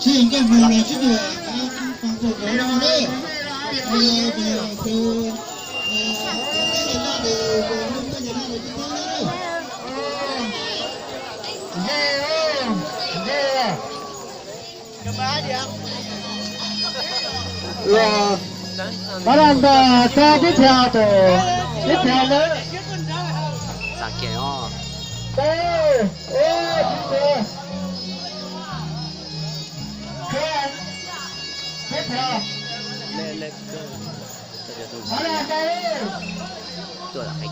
Ces nkauj mus los sib nrug, pab pab pab pab na. Los, pab Lam Ntas tag tib thiab tus, tib thiab na. Txav kiag os. Tau, ua, tib thiab. Tib thiab. Pab Lam Ntas, ua, tib thiab.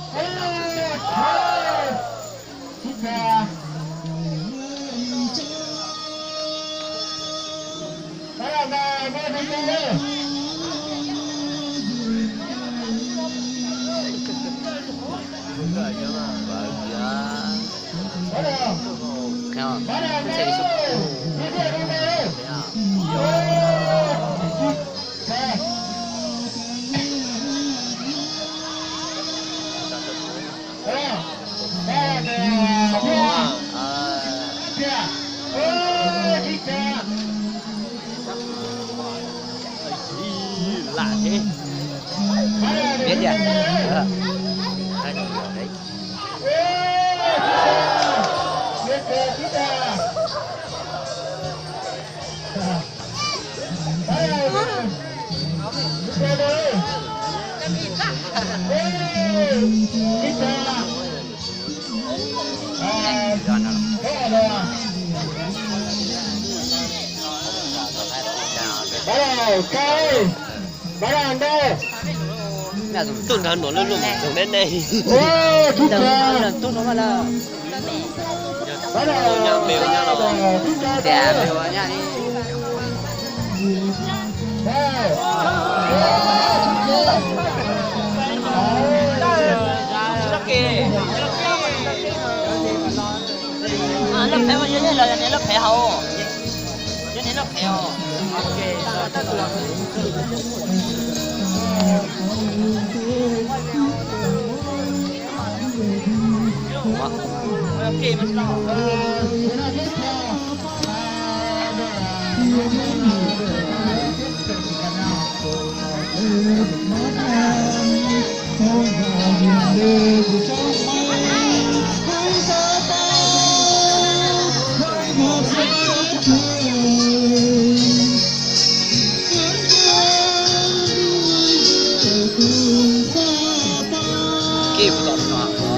Tib thiab. Pab Lam Ntas, ua, tib thiab. Lam thiab. Peb tiag. Tuaj nrog nua lub lub mus txog deb deb. Tias ua nyab li. Lub phev, yog nej los yog nej lub phev hauv. Yog nej lub phev os. Kib puas tom no.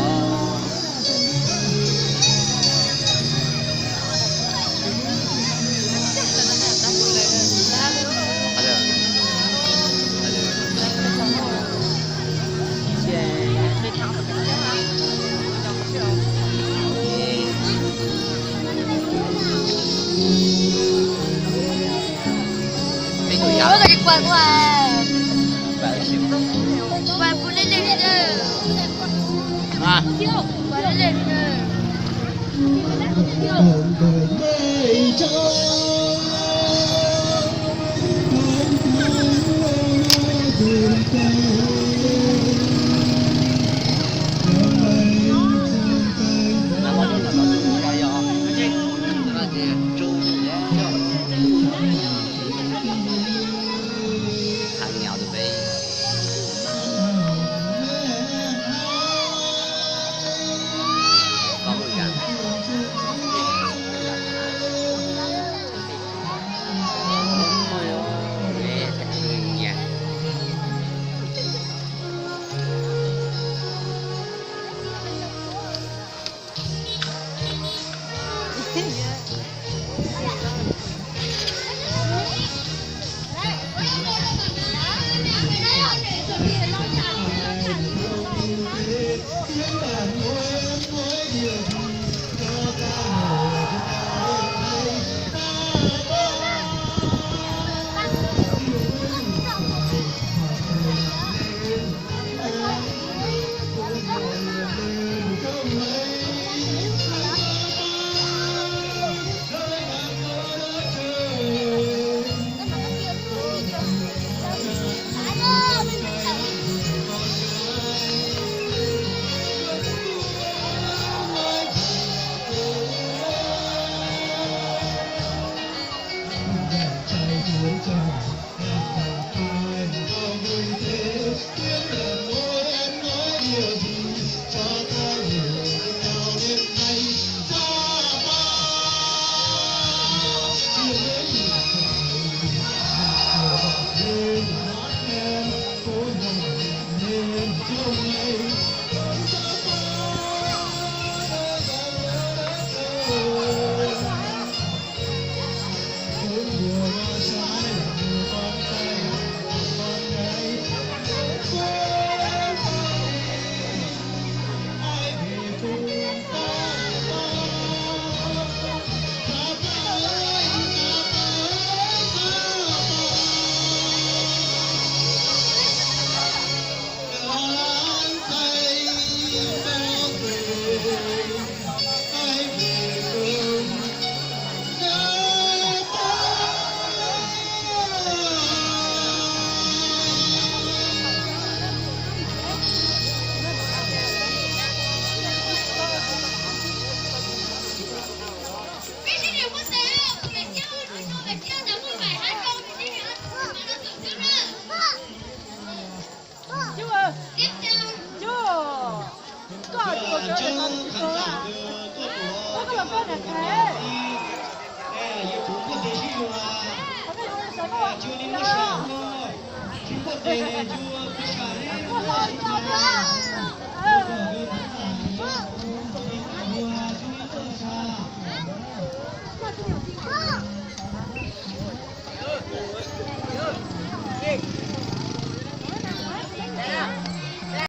Ces yuav peb pab ib txhia,